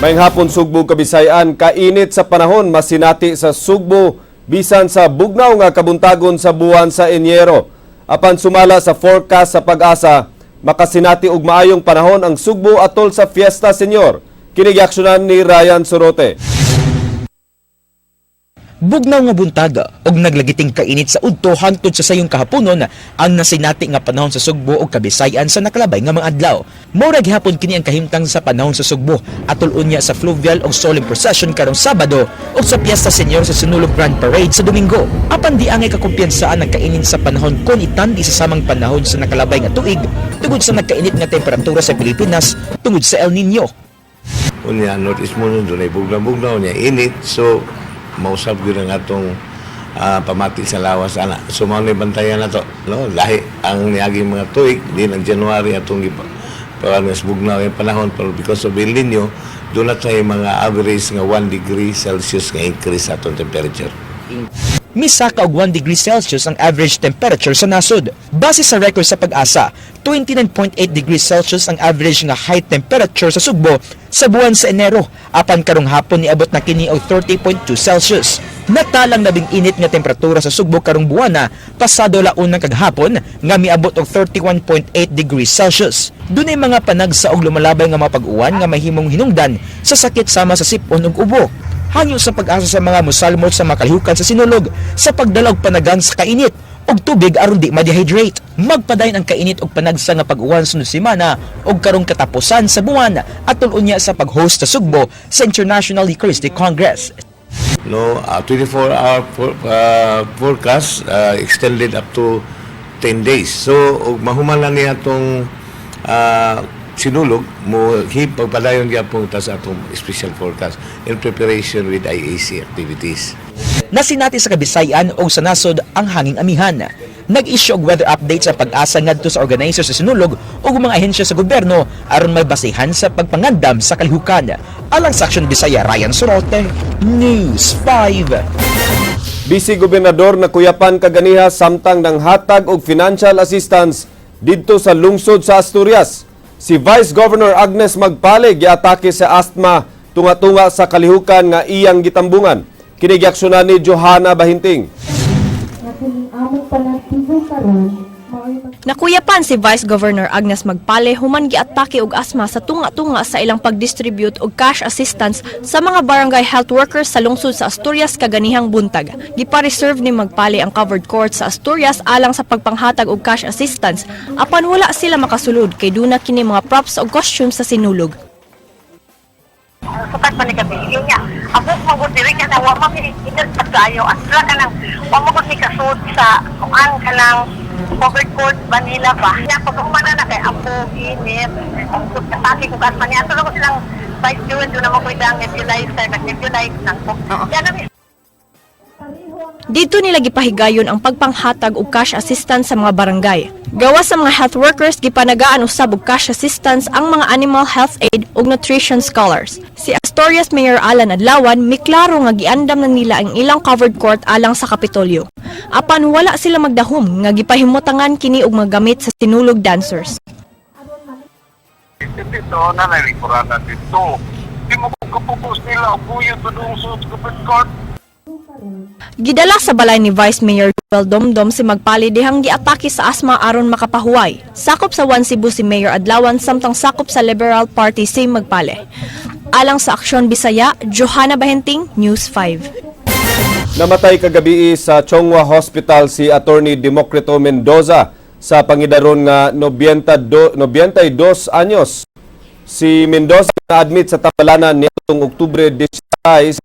Maayong hapon, Sugbo, Kabisayan. Kainit sa panahon masinati sa Sugbo bisan sa bugnaw nga kabuntagon sa buwan sa Enero. Apan sumala sa forecast sa Pag-asa, makasinati og maayong panahon ang Sugbo atol sa Fiesta Señor. Kini giaksyonan ni Ryan Sorote. Bugnaw nga buntag og naglagiting kainit sa udto hangtod sa sayong kahaponon ang nasinati nga panahon sa Sugbo ug Kabisayan sa nakalabay nga mga adlaw. Mao ra gihapon kini ang kahimtang sa panahon sa Sugbo atol unya sa fluvial og solemn procession karong Sabado ug sa Fiesta Señor sa Sinulog Grand Parade sa Domingo. Apan di angay kakumpiyansaan ang kainit sa panahon kon itandi sa samang panahon sa nakalabay nga tuig tungod sa nagkainit nga temperatura sa Pilipinas tungod sa El Nino. Unya, Northeast monsoon, dunay bugnaw-bugnaw, unya init. So, mausab gyud ang atong pamati sa lawas ana. So, mao ni bantayan nato, no? Lahi ang niaging mga tuig, di ang January atong gipa parang bugnaw yung panahon, pero because of El Nino, duna tay mga average nga 1 degree Celsius nga increase sa atong temperature. Misaka og 1 degree Celsius ang average temperature sa nasod. Base sa record sa Pag-asa, 29.8 degrees Celsius ang average nga high temperature sa Sugbo sa buwan sa Enero, apan karong hapon niabot na kini og 30.2 Celsius. Natalang labing init nga temperatura sa Sugbo karong buwana pasado launang kaghapon nga miabot og 31.8 degrees Celsius. Dunay mga panagsa og lumalabay nga mga pag-uwan nga mahimong hinungdan sa sakit sama sa sipon ug ubo. Hangyo sa Pag-asa sa mga musalmot sa makalihukan sa Sinulog sa pagdala og panagang sa kainit og tubig aron di ma-dehydrate. Magpadayon ang kainit og panagsa nga pag-uwan sunod semana og karong katapusan sa buwan atol unya sa pag-host sa Sugbo sa International Eucharistic Congress. No, 24 hour forecast extended up to 10 days. So og mahuman lang niya atong Sinulog mo hip pagpadayon gyapon ta sa atong special forecast in preparation with IAC activities. Nasinati sa Kabisayan o sa nasod ang hanging amihan. Nag-issue og weather updates sa Pag-asa ngadto sa organizer sa Sinulog ug mga ahensya sa gobyerno aron may basihan sa pagpangandam sa kalihukan. Alang sa Action Bisaya, Ryan Sorote, News 5. Bise Gobernador nakuyapan kaganiha samtang nanghatag og financial assistance didto sa lungsod sa Asturias. Si Vice Governor Agnes Magpale giatake sa asthma tunga-tunga sa kalihukan nga iyang gitambungan. Kini giaksyonan ni Johanna Bahinting. Nga kining among panagtibo karon mao'y Nakuyapan si Vice Governor Agnes Magpale human giatake og asma sa tunga-tunga sa ilang pagdistribute og cash assistance sa mga barangay health workers sa lungsod sa Asturias kaganihang buntag. Gipa-reserve ni Magpale ang covered court sa Asturias alang sa pagpanghatag og cash assistance, apan wala sila makasulod kay duna kini mga props og costumes sa Sinulog. Sukat man ni gabi niya abot mo gud diri ka na wa man mi init pagkaayo asla ka nang wa mo gud mi kasud sa kuan kanang covered court ba nila ba niya. Pag human na kay abo init atake ko kan niya ato ko silang Vice Jewel doon na mo ko ang nebulizer, nag-nebulize nang ko. Yan ang Dito nila gipahigayon ang pagpanghatag og cash assistance sa mga barangay. Gawas sa mga health workers, gipanagaan usab og cash assistance ang mga animal health aid ug nutrition scholars. Si Asturias Mayor Alan Adlawan miklaro nga giandam na nila ang ilang covered court alang sa Kapitolyo. Apan wala sila magdahom nga gipahimutangan kini og magamit sa Sinulog dancers. Dito na nalikuran na dito. Di mo kapupos nila o kuyo doon sa covered court. Gidala sa balay ni Vice Mayor Joel Domdom si Magpale dihang giatake sa asma aron makapahuway. Sakop sa One Cebu si Mayor Adlawan samtang sakop sa Liberal Party si Magpale. Alang sa Aksyon Bisaya, Johanna Bahenting, News 5. Namatay kagabi sa Chong Hua Hospital si Attorney Democrito Mendoza sa pangidaron nga 92 92 anyos. Si Mendoza na-admit sa Tabalanan niadtong Oktubre 16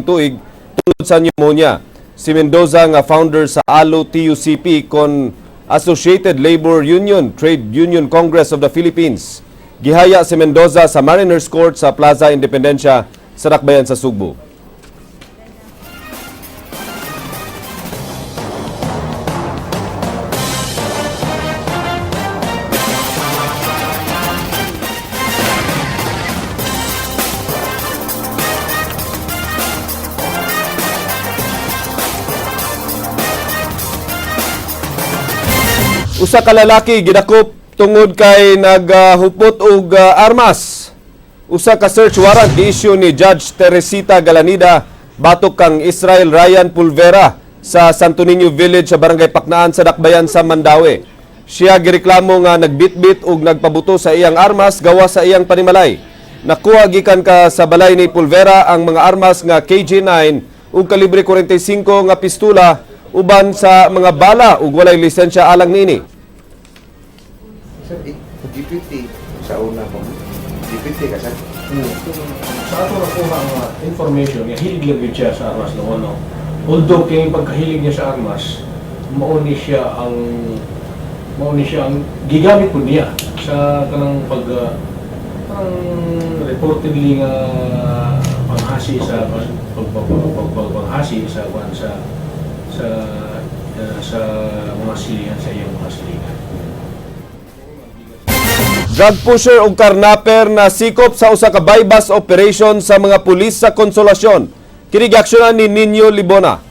tuig tungod sa pneumonia. Si Mendoza nga founder sa ALO TUCP kon Associated Labor Union Trade Union Congress of the Philippines. Gihaya si Mendoza sa Mariners Court sa Plaza Independencia sa Dakbayan sa Sugbo. Usa ka lalaki gidakop tungod kay naghupot og armas. Usa ka search warrant gi-issue ni Judge Teresita Galanida batok kang Israel Ryan Pulvera sa Santo Niño Village sa Barangay Paknaan sa Dakbayan sa Mandaue. Siya gireklamo nga nagbitbit ug nagpabuto sa iyang armas gawa sa iyang panimalay. Nakuha gikan ka sa balay ni Pulvera ang mga armas nga KJ9 ug kalibre 45 nga pistula uban sa mga bala ug walay lisensya alang niini. Sir, GPT sa una ko. GPT ka, sir? Sa ato nakuha ang information nga hilig lang gyud siya sa armas no ano. Although kay pagkahilig niya sa armas, mao ni siya ang gigamit po niya sa kanang pag kanang reportedly nga panghasi sa pag pag, pag, pag, pag, panghasi sa kuan sa mga silingan, sa iyang mga silingan. Drug pusher ug karnaper na sikop sa usa ka bypass operation sa mga pulis sa Consolacion. Kini giaksyonan ni Nino Libona.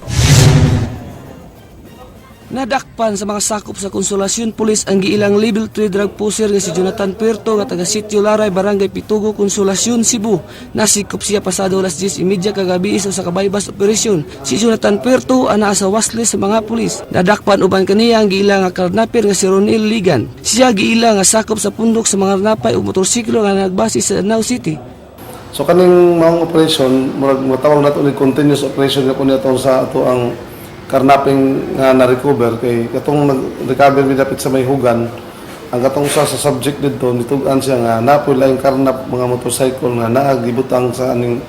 Nadakpan sa mga sakop sa Konsolasyon Police ang giilang level 3 drug pusher nga si Jonathan Puerto nga taga Sitio Laray, Barangay Pitugo, Konsolasyon, Cebu. Nasikop siya pasado alas 10:30 kagabi sa usa ka bypass operation. Si Jonathan Puerto anaa sa wasli sa mga pulis. Nadakpan uban kaniya ang giilang nga karnaper nga si Ronel Ligan. Siya giila nga sakop sa pundok sa mga napay ug motorsiklo nga nagbase sa Danao City. So kaning maong operation, murag matawag nato ni continuous operation nga kunya atong sa ato ang karnaping nga na-recover kay katong nag-recover mi dapit sa may hugan, ang katong usa sa subject didto nitug-an siya nga napoy laing karnap mga motorcycle nga naa gibutang sa aning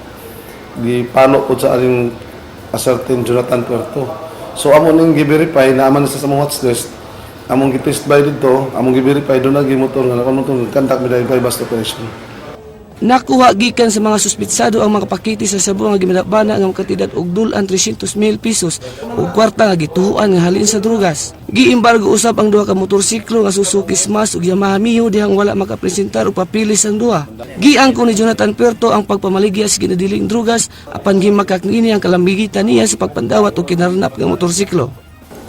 gipalo pod sa aning a certain Jonathan Puerto. So amo ning gi-verify na aman sa among watch list, among gi-test by didto, among gi-verify doon na motor nga nakuno tong conduct mi dahil bypass operation. Nakuha gikan sa mga suspitsado ang mga pakete sa sabong nga gimadabana nga kantidad og dul-an 300,000 pesos ug kwarta nga gituhuan nga halin sa drugas. Giimbargo usab ang duha ka motorsiklo nga Suzuki Smash ug Yamaha Mio dihang wala makapresentar og papilis ang duha. Giangko ni Jonathan Puerto ang pagpamaligya sa ginadiling drugas apan gimakak niini ang kalambigitan niya sa pagpandawat og kinarnap nga motorsiklo.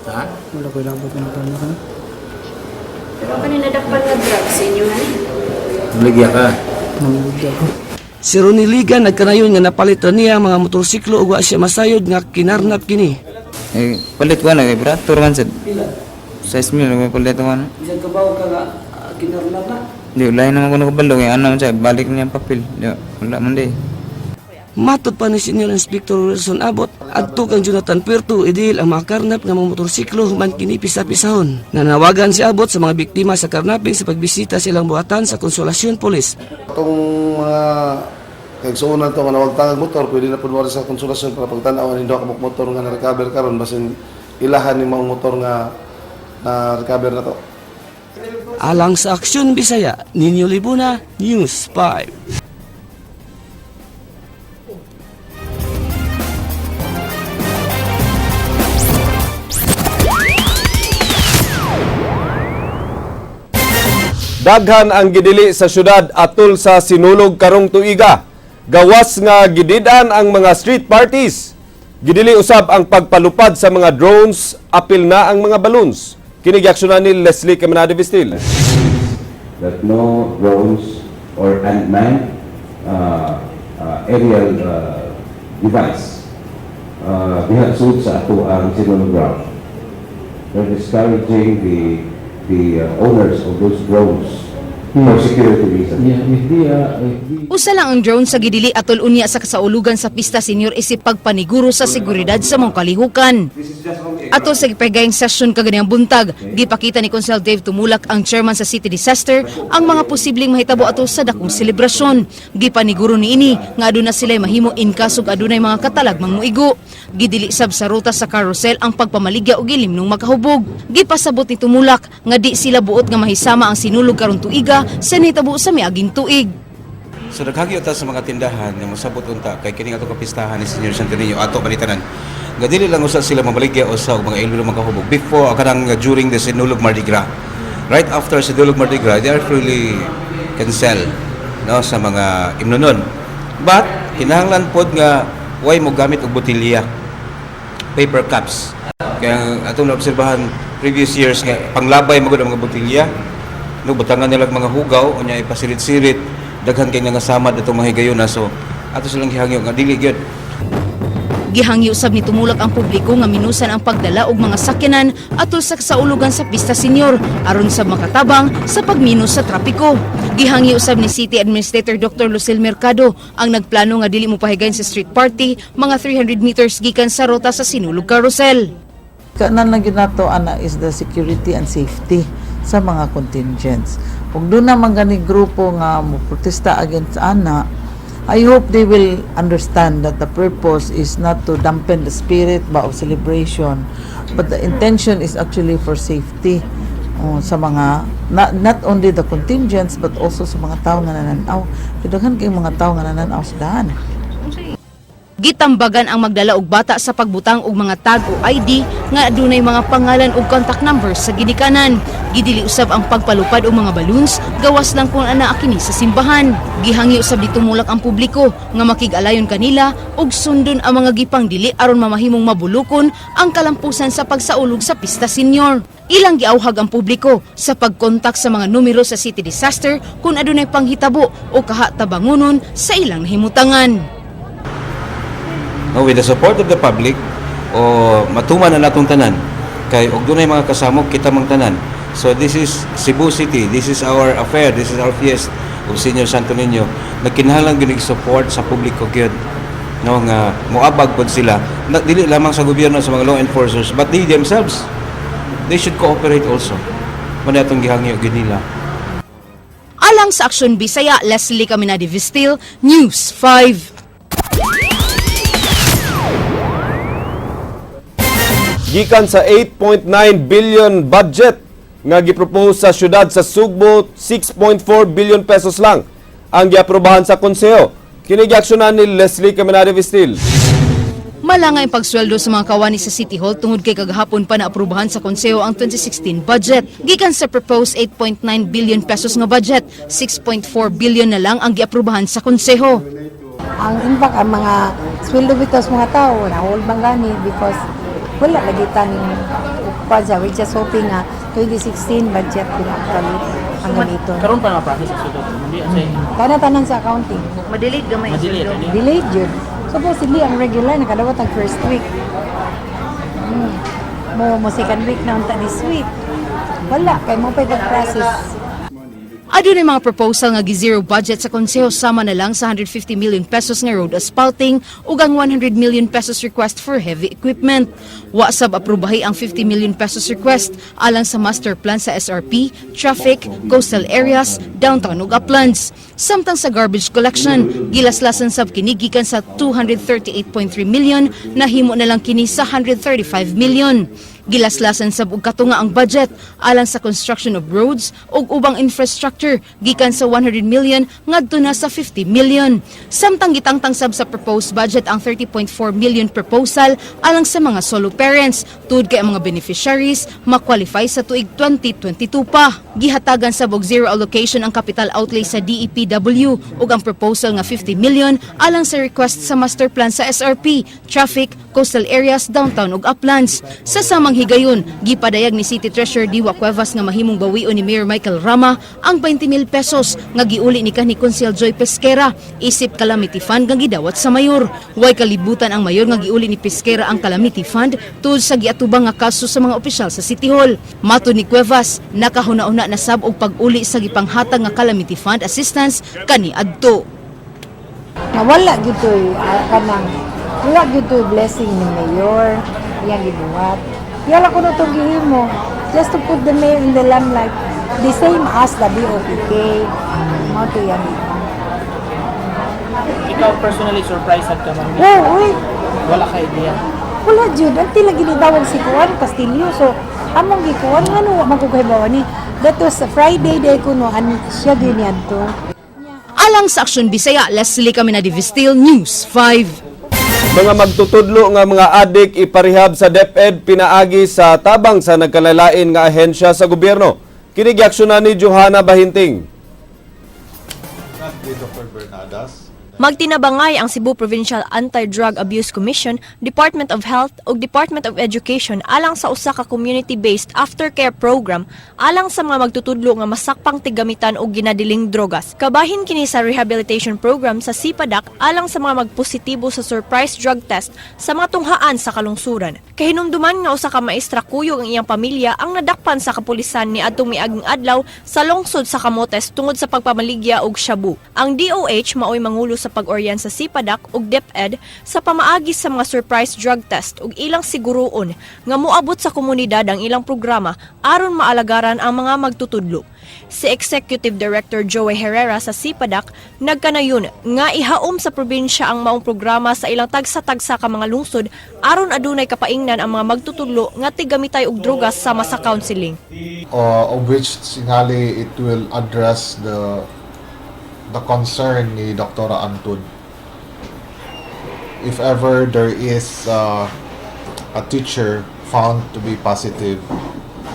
Wala ko ilabot ng plano ka na. Pero kanina nadakpan nga drugs inyo ha? Bligya ka. Namigya ko. Si Ronnie Ligan nagkanayon nga napalit ra niya ang mga motorsiklo ug wa siya masayod nga kinarnap kini. Eh, palit ko na kay vibrator man sad. 6 mil ko palit ko na. Bisan kabaw ka nga kinarnap na. Di wala naman ko nakabalo kay ano man siya balik niya ang papel. Di wala man di. Matod pa ni Senior Inspector Wilson Abbott, adto kang Jonathan Puerto idil ang mga karnap nga mga motorsiklo human kini pisa-pisahon. Nanawagan si Abbott sa mga biktima sa karnaping sa pagbisita sa ilang buhatan sa Konsolasyon Police. Atong mga kaigsuonan to nga nawagtangag motor, pwede na pud mo sa konsolasyon para pagtan-aw ani duha ka buok motor nga na-recover karon basin ilahan ni maong motor nga na-recover na to. Alang sa Aksyon Bisaya, Ninyo Libuna, News 5. Daghan ang gidili sa syudad atol sa sinulog karong tuiga. Gawas nga gidid-an ang mga street parties. Gidili usab ang pagpalupad sa mga drones, apil na ang mga balloons. Kini giaksyonan ni Leslie Caminade Vistil. That no drones or unmanned aerial device diha sud sa ato ang Sinulog ground. They're discouraging the owners of those drones for security reasons. Usa lang ang drone sa gidili atol unya sa kasaulugan sa pista senior isip pagpaniguro sa seguridad sa mga kalihukan. Atol sa gipagayng session kaganiyang buntag, gipakita ni Konsehal Dave Tumulak, ang chairman sa City Disaster, ang mga posibleng mahitabo atol sa dakong selebrasyon. Gipaniguro niini nga aduna sila mahimo in kaso adunay mga katalag mangmuigo. Gidili sab sa ruta sa carousel ang pagpamaligya og ilimnong makahubog. Gipasabot ni Tumulak nga di sila buot nga mahisama ang sinulog karon tuiga sa nahitabo sa miaging tuig. So naghagyo ta sa mga tindahan nga mosabot unta kay kini ato kapistahan ni Senior Santo Niño ato panitanan. Nga dili lang usa sila mamaligya usa og mga ilimnong makahubog before kanang during the Sinulog Mardi Gras. Right after Sinulog Mardi Gras, they are freely can sell, no, sa mga imnonon. But kinahanglan pod nga way mo gamit og botelya, paper cups. Kaya atong naobserbahan previous years nga panglabay magud ang mga botelya, no, butangan nila og mga hugaw unya ipasirit-sirit. Daghan kay nga samad atong mga higayuna, so ato silang gihangyo nga dili gyud. Gihangyo sab ni Tumulak ang publiko nga minusan ang pagdala og mga sakyanan atol sa kasaulugan sa Pista Senior aron sa makatabang sa pagminus sa trapiko. Gihangyo sab ni City Administrator Dr. Lucille Mercado ang nagplano nga dili mo pahigayon sa street party mga 300 meters gikan sa rota sa Sinulog Carousel. Kanan lang gyud nato ana is the security and safety sa mga contingents. Ug doon naman gani grupo nga mo protesta against ana, I hope they will understand that the purpose is not to dampen the spirit ba of celebration, but the intention is actually for safety, oh, sa mga not only the contingents but also sa mga tao nga nananaw. Kay daghan kay mga tao nga nananaw sa daan. Gitambagan ang magdala og bata sa pagbutang og mga tag o ID nga adunay mga pangalan ug contact numbers sa ginikanan. Gidili usab ang pagpalupad og mga balloons, gawas lang kung anaa kini sa simbahan. Gihangyo usab ni Tumulak ang publiko nga makig-alayon kanila ug sundon ang mga gipangdili aron mamahimong mabulukon ang kalampusan sa pagsaulog sa Pista Senior. Ilang giawhag ang publiko sa pagkontak sa mga numero sa City Disaster kung adunay panghitabo o kaha tabangunon sa ilang nahimutangan. No, with the support of the public o matuman na natong tanan kay og dunay mga kasamok kita mang tanan. So this is Cebu City, this is our affair, this is our fiest of Senior Santo Niño. Nagkinahanglan gyud support sa publiko gyud, no, nga moabag pod sila na, dili lamang sa gobyerno, sa mga law enforcers, but they themselves, they should cooperate also. Mao atong gihangyo gyud nila. Alang sa Aksyon Bisaya, Leslie Caminadi Vistil, News 5. Gikan sa 8.9 billion budget nga gipropose sa syudad sa Sugbo, 6.4 billion pesos lang ang giaprobahan sa konseho. Kini giaksyonan ni Leslie Caminade Vistil. Malangay ang pagsweldo sa mga kawani sa City Hall tungod kay kagahapon pa naaprubahan sa konseho ang 2016 budget. Gikan sa proposed 8.9 billion pesos nga budget, 6.4 billion na lang ang giaprubahan sa konseho. Ang in fact, ang mga sweldo bitaw sa mga tao na-hold bang gani because wala lagi taning kwanza. We just hoping nga 2016 budget din actually ang ganito. Karon pa na process sa sweldo. Hindi say Kana tanan sa accounting. Madelayed gamay ang Madelayed, sweldo. ano? Delayed yun. Supposedly ang regular nakadawat ang first week. Mo second week na unta this week. Wala kay mo pa process. Adunay mga proposal nga gi-zero budget sa konseho, sama na lang sa 150 million pesos nga road asphalting ug ang 100 million pesos request for heavy equipment. Wa sab aprubahi ang 50 million pesos request alang sa master plan sa SRP, traffic, coastal areas, downtown ug uplands. Samtang sa garbage collection, gilaslasan sab kini gikan sa 238.3 million, nahimo na lang kini sa 135 million. Gilaslasan sab og katunga ang budget alang sa construction of roads ug ubang infrastructure gikan sa 100 million ngadto na sa 50 million. Samtang gitangtang sab sa proposed budget ang 30.4 million proposal alang sa mga solo parents tud kay ang mga beneficiaries ma-qualify sa tuig 2022 pa. Gihatagan sab og zero allocation ang capital outlay sa DEPW ug ang proposal nga 50 million alang sa request sa master plan sa SRP, traffic, coastal areas, downtown ug uplands. Sa samang higayon, gipadayag ni City Treasurer Diwa Cuevas nga mahimong bawion ni Mayor Michael Rama ang 20 mil pesos nga giuli ni kanhi Konsehal Joy Pesquera isip Calamity Fund nga gidawat sa mayor. Way kalibutan ang mayor nga giuli ni Pesquera ang Calamity Fund tuod sa giatubang nga kaso sa mga opisyal sa City Hall. Matod ni Cuevas, nakahuna-una na sab og pag-uli sa gipanghatag nga Calamity Fund assistance kaniadto. Nga wala gyud to'y, kanang wala gyud to'y blessing ni mayor iyang gibuhat. Yala kuno tong gihimo just to put the mayor in the limelight, the same as the BOPK mao to yan. Ikaw personally, surprised ka, ma'am? Oh, uy. Wala ka idea. Wala jud, until lagi nitawag si Kuan Castillo, so among gikuan ngano wa man ko kahibaw ni. That was Friday day kuno an siya gyud niadto. Alang sa Aksyon Bisaya, Leslie Caminadi Vistil, News 5. Mga magtutudlo nga mga adik iparehab sa DepEd pinaagi sa tabang sa nagkalalain nga ahensya sa gobyerno. Kini giaksyonan ni Johanna Bahinting. Ni Dr. Bernadas. Magtinabangay ang Cebu Provincial Anti-Drug Abuse Commission, Department of Health ug Department of Education alang sa usa ka community-based aftercare program alang sa mga magtutudlo nga masakpang tiggamitan og ginadiling drogas. Kabahin kini sa rehabilitation program sa CIPADAC alang sa mga magpositibo sa surprise drug test sa mga tunghaan sa kalungsuran. Kahinumduman nga usa ka maestra kuyog ang iyang pamilya ang nadakpan sa kapulisan ni adtong miaging adlaw sa lungsod sa Camotes tungod sa pagpamaligya og shabu. Ang DOH maoy mangulo sa pag-oryan sa CIPADAC ug DepEd sa pamaagi sa mga surprise drug test ug ilang siguruon nga moabot sa komunidad ang ilang programa aron maalagaran ang mga magtutudlo. Si Executive Director Joey Herrera sa CIPADAC nagkanayon nga ihaom sa probinsya ang maong programa sa ilang tagsa-tagsa ka mga lungsod aron adunay kapaingnan ang mga magtutudlo nga tigamitay og drogas sama sa counseling. Of which singali it will address the concern ni Dr. Antud. If ever there is a teacher found to be positive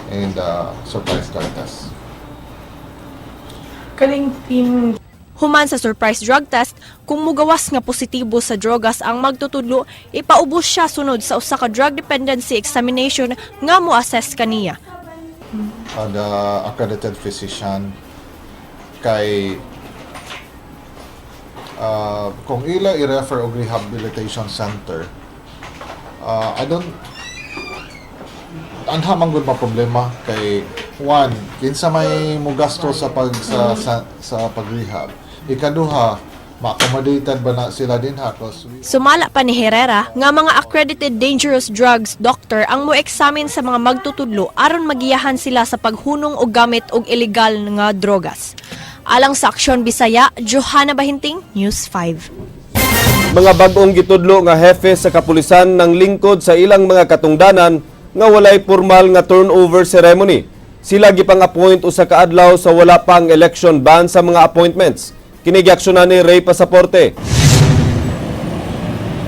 in the surprise drug test. Kaning team. Human sa surprise drug test, kung mugawas nga positibo sa drogas ang magtutudlo, ipaubos siya sunod sa usa ka drug dependency examination nga mo-assess kaniya. The accredited physician kay kung ila i-refer og rehabilitation center, I don't anha man gud problema kay one, kinsa may mugasto sa pag sa pag-rehab? Ikaduha, ma-accommodated ba na sila dinha? Cause Sumala pa ni Herrera nga mga accredited dangerous drugs doctor ang mo-examine sa mga magtutudlo aron magiyahan sila sa paghunong og gamit og illegal nga drogas. Alang sa Aksyon Bisaya, Johanna Bahinting, News 5. Mga bag-ong gitudlo nga hefe sa kapulisan ng lingkod sa ilang mga katungdanan nga walay formal nga turnover ceremony. Sila gipang-appoint usa ka adlaw sa wala pang election ban sa mga appointments. Kini giaksyonan ni Ray Pasaporte.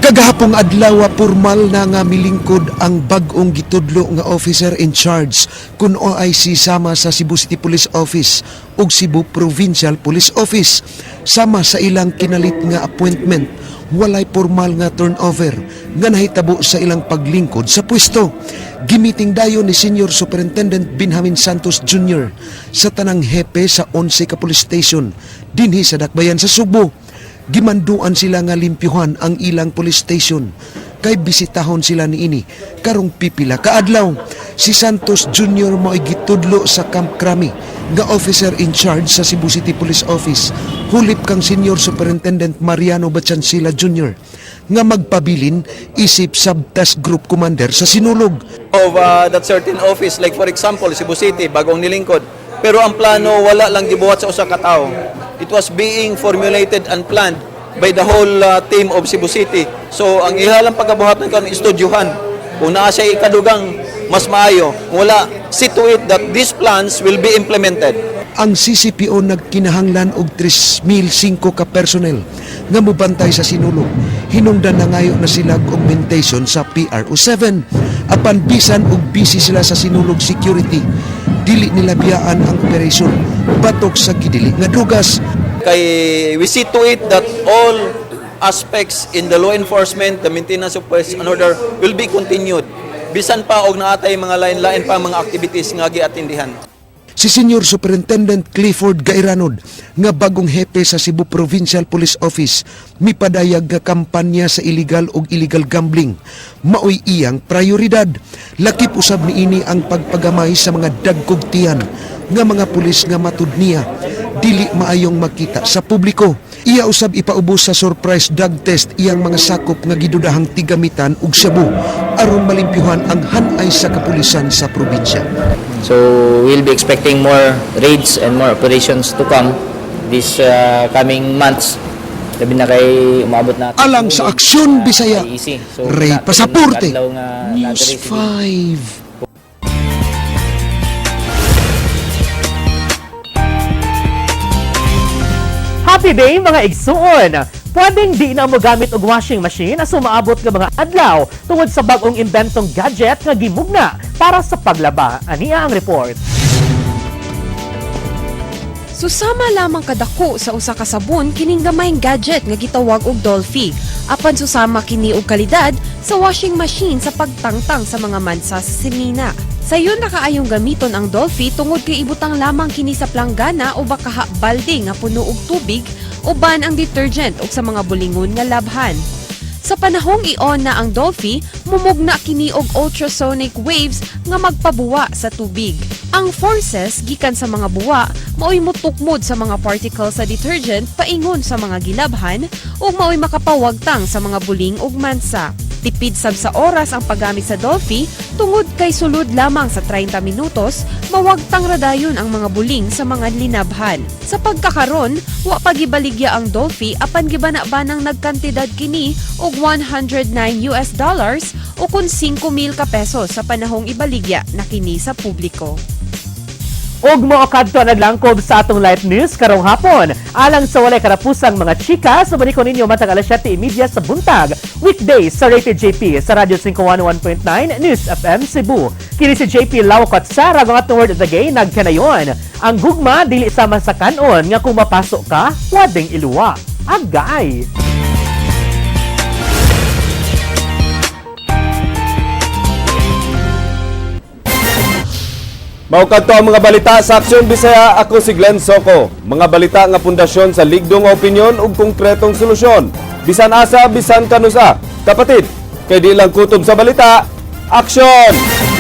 Kagahapong adlaw, formal na nga milingkod ang bag-ong gitudlo nga officer in charge kun OIC sama sa Cebu City Police Office ug Cebu Provincial Police Office. Sama sa ilang kinalit nga appointment, walay formal nga turnover nga nahitabo sa ilang paglingkod sa pwesto. Gimiting dayon ni Senior Superintendent Benjamin Santos Jr. sa tanang hepe sa 11 ka police station dinhi sa dakbayan sa Sugbo. Gimanduan sila nga limpyuhan ang ilang police station kay bisitahon sila niini karong pipila kaadlaw. Si Santos Jr. mao'y gitudlo sa Camp Crame nga officer in charge sa Cebu City Police Office hulip kang Senior Superintendent Mariano Bachansila Jr. nga magpabilin isip sub-task group commander sa Sinulog. Of that certain office, like for example Cebu City, bagong nilingkod, pero ang plano wala lang gibuhat sa usa ka tawo. It was being formulated and planned by the whole team of Cebu City. So ang iha lang pagkabuhat ng kan estudyuhan kung naa siya ikadugang mas maayo. Kung wala, see to it that these plans will be implemented. Ang CCPO nagkinahanglan og 3,005 ka personnel nga mobantay sa Sinulog. Hinungdan nangayo na sila og augmentation sa PRO 7. Apan bisan og busy sila sa Sinulog security, dili nila biyaan ang operasyon batok sa gidili nga drugas. Kay we see to it that all aspects in the law enforcement, the maintenance of peace and order will be continued bisan pa og naatay mga lain-lain pa mga activities nga giatindihan. Si Senior Superintendent Clifford Gairanod nga bagong hepe sa Cebu Provincial Police Office mipadayag nga kampanya sa illegal ug illegal gambling maoy iyang prioridad. Lakip usab niini ang pagpagamay sa mga dagkog tiyan nga mga pulis nga matud niya dili maayong makita sa publiko. Iya usab ipaubos sa surprise drug test iyang mga sakop nga gidudahang tigamitan og shabu aron malimpyuhan ang hanay sa kapulisan sa probinsya. So we'll be expecting more raids and more operations to come this coming months. Labi na kay umabot na Alang sa Aksyon Bisaya, IEC. So, Ray Pasaporte, adlaw nga News lottery sige. 5. Happy day, mga igsuon! Pwedeng di na mo gamit og washing machine as umaabot nga mga adlaw tungod sa bag-ong imbentong gadget nga gimugna para sa paglaba. Ania ang report. Susama lamang kadako sa usa ka sabon kining gamayng gadget nga gitawag og Dolphy. Apan susama kini og kalidad sa washing machine sa pagtangtang sa mga mansa sa sinina. Sayon na kaayong gamiton ang Dolphy tungod kay ibutang lamang kini sa planggana o bakaha balde nga puno og tubig uban ang detergent ug sa mga bulingon nga labhan. Sa panahong i-on na ang Dolphy, mumugna kini og ultrasonic waves nga magpabuwa sa tubig. Ang forces gikan sa mga buwa maoy mutukmod sa mga particles sa detergent paingon sa mga gilabhan ug maoy makapawagtang sa mga buling ug mansa. Tipid sab sa oras ang paggamit sa Dolphy tungod kay sulod lamang sa 30 minutos, mawagtang radayon ang mga buling sa mga linabhan. Sa pagkakaron, wa pa gibaligya ang Dolphy apan gibana-banang nagkantidad kini og US$109 o kun 5,000 ka pesos sa panahong ibaligya na kini sa publiko. Ug mao kadto ang naglangkob sa atong live news karong hapon. Alang sa walay karapusang mga chika, subani ko ninyo matag alas 7:30 sa buntag. Weekdays sa Rated JP sa Radyo 511.9 News FM Cebu. Kini si JP Lawcott sa ang atong word of the day nagkanayon. Ang gugma dili sama sa kanon nga kung mapasok ka, pwedeng iluwa. Agay! Mao kadto ang mga balita sa Aksyon Bisaya. Ako si Glenn Soco. Mga balita nga pundasyon sa ligdong nga opinyon ug konkretong solusyon. Bisan asa, bisan kanusa. Kapatid, kay di lang kutob sa balita. Aksyon!